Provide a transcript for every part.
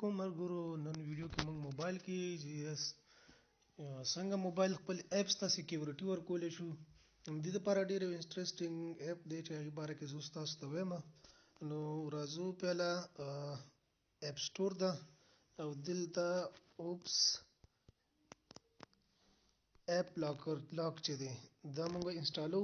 علیکم مرګورو، نن ویډیو کې موږ موبایل کې څنګه موبایل خپل اپس ته سکیورټي ورکولی شو. د دې لپاره ډېر یو انټرېسټینګ اپ دی چې هغې باره کې زه اوس تاسو ته وایم. نو راځو پهله اپ سټور ده او دلته اوپس اپ لاکر لاک چې دی دا موږ انسټالو.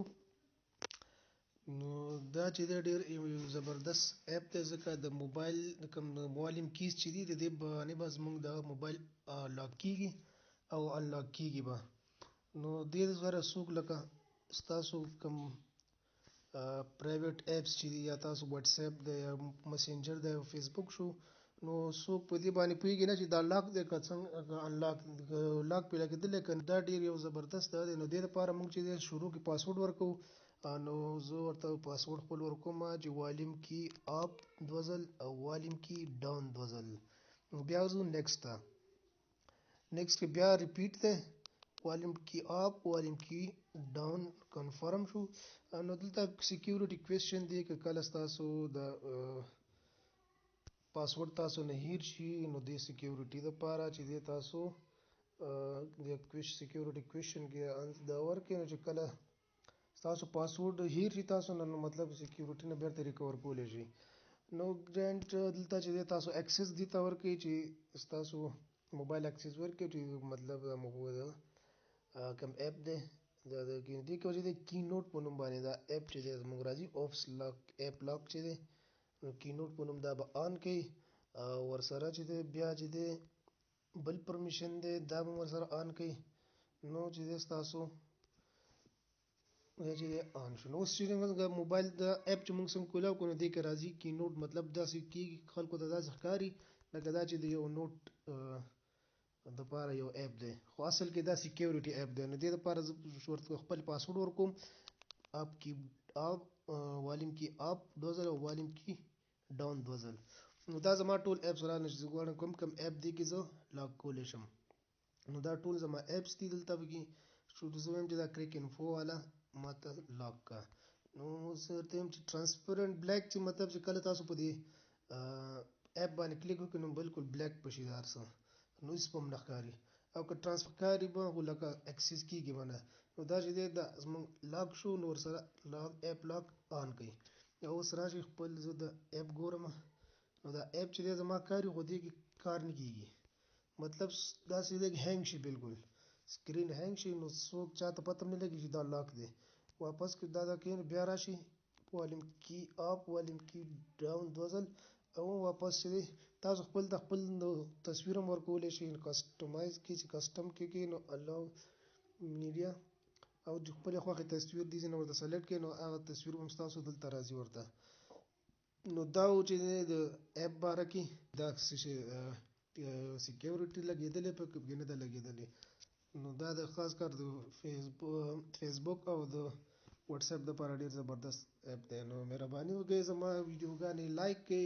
نو دا چې دی ډېر یو زبردست اپ دی، ځکه د موبایل کوم والیم کیز چې دي د دې باندې به زموږ د موبایل لاک کیږي او انلاک کیږي به. نو دې سره څوک لکه ستاسو کوم پرایویټ اپس چې دي یا تاسو واتس اپ دی یا مسنجر دی او فیسبوک شو، نو څوک په دې باندې پوهېږي نه چې دا لاک دی که څنګه انلاک لاک پرې لګېدلی که. دا ډېر یو زبردست دی. نو دې لپاره موږ چې دی شروع کې پاسورډ ورکوو. نو زه ورته پاسورډ خپل ورکوم چې والیم کی اپ دوه ځل او والیم کی ډاون دوه ځل. بیا ځو نیکسټ ته. نیکسټ کې بیا ریپیټ دی، والیم کی اپ والیم کی ډاون کنفرم شو. نو دلته سکیورټي کوېشن دی، که کله ستاسو د پاسورډ تاسو نه هیر شي نو د سکیورټي دپاره چې دی تاسو د سکیورټي کوېشن کې دا ورکړئ. نو چې کله ستاسو پاسورډ هیر شي تاسو نه، نو مطلب سکیورټي نه بیرته ریکور کولی شي. نو ګرانټ دلته چې دی تاسو اکسس دي ته ورکړئ چې ستاسو موبایل اکسس ورکړي چې مطلب دا کوم اپ دی دا د دې کې چې دی کی نوټ په نوم باندې دا اپ چې دی زموږ راځي، اوپس لاک اپ لاک چې دی نو کی نوټ په نوم دا به آن کړئ. او ورسره چې دی بیا چې دی بل پرمیشن دی دا به ورسره آن کړئ. نو چې دی ستاسو دا چې دی آن شو. نو اوس چې موږ موبایل د اپ چې موږ څنګه کولاو کړو، نو دې کې راځي کی نوټ، مطلب داسې کېږي خلکو ته داسې ښکاري لکه دا چې د یو نوټ دپاره یو اپ دی، خو اصل کې دا سکیورټي اپ دی. نو دې دپاره زه ورته خپل پاسورډ ورکوم، اپ کی اپ والیم کی اپ دوه ځل او والیم کی ډاون دوه ځل. نو دا زما ټول اپس رانه چې زه غواړم کوم کوم اپ دی کې زه لاک کولی شم. نو دا ټول زما اپس دي دلته پکې شو. زه وایم چې دا کریک انفو والا ما ته لاک کا. نو زه ورته وایم چې ترانسپیرنټ بلیک، چې مطلب چې کله تاسو په دې اپ باندې کلیک وکړئ نو بالکل بلیک به شي هر څه، نو هېڅ به هم نه ښکاري. او که ترانسفر ښکاري به خو لکه اکسس کېږي به نه. نو دا چې دی دا زموږ لاک شو، نو ورسره لاک اپ لاک آن کړئ. او اوس راشي خپل زه د اپ ګورم. نو دا اپ چې دی زما کاري، خو دې کې کار نه کېږي، مطلب داسې دی هینګ شي، بالکل سکرین هینګ شي. نو څوک چاته پته هم نه لګي چې دا لاک دی. واپس که دا دا کوي نو بیا راشي والیم کی اپ والیم کی ډاون دوه ځل او واپس چې دی تاسو خپل د خپل تصویر هم ورکولی شئ. کسټمایز کې چې کسټم کې کې نو الاو میډیا او د خپلې خوښې تصویر دي ځینې ورته سلیکټ کړئ، نو هغه تصویر هم ستاسو دلته راځي ورته. نو دا و چې د اپ باره کې دا څه شی سکیورټي لګېدلې په کې نه ده لګېدلې. نو دا د خاص کار د فیسبوک او د واتس اپ دپاره ډېر زبردست اپ دی. نو مهرباني وکړئ زما ویډیوګانې لایک کړئ.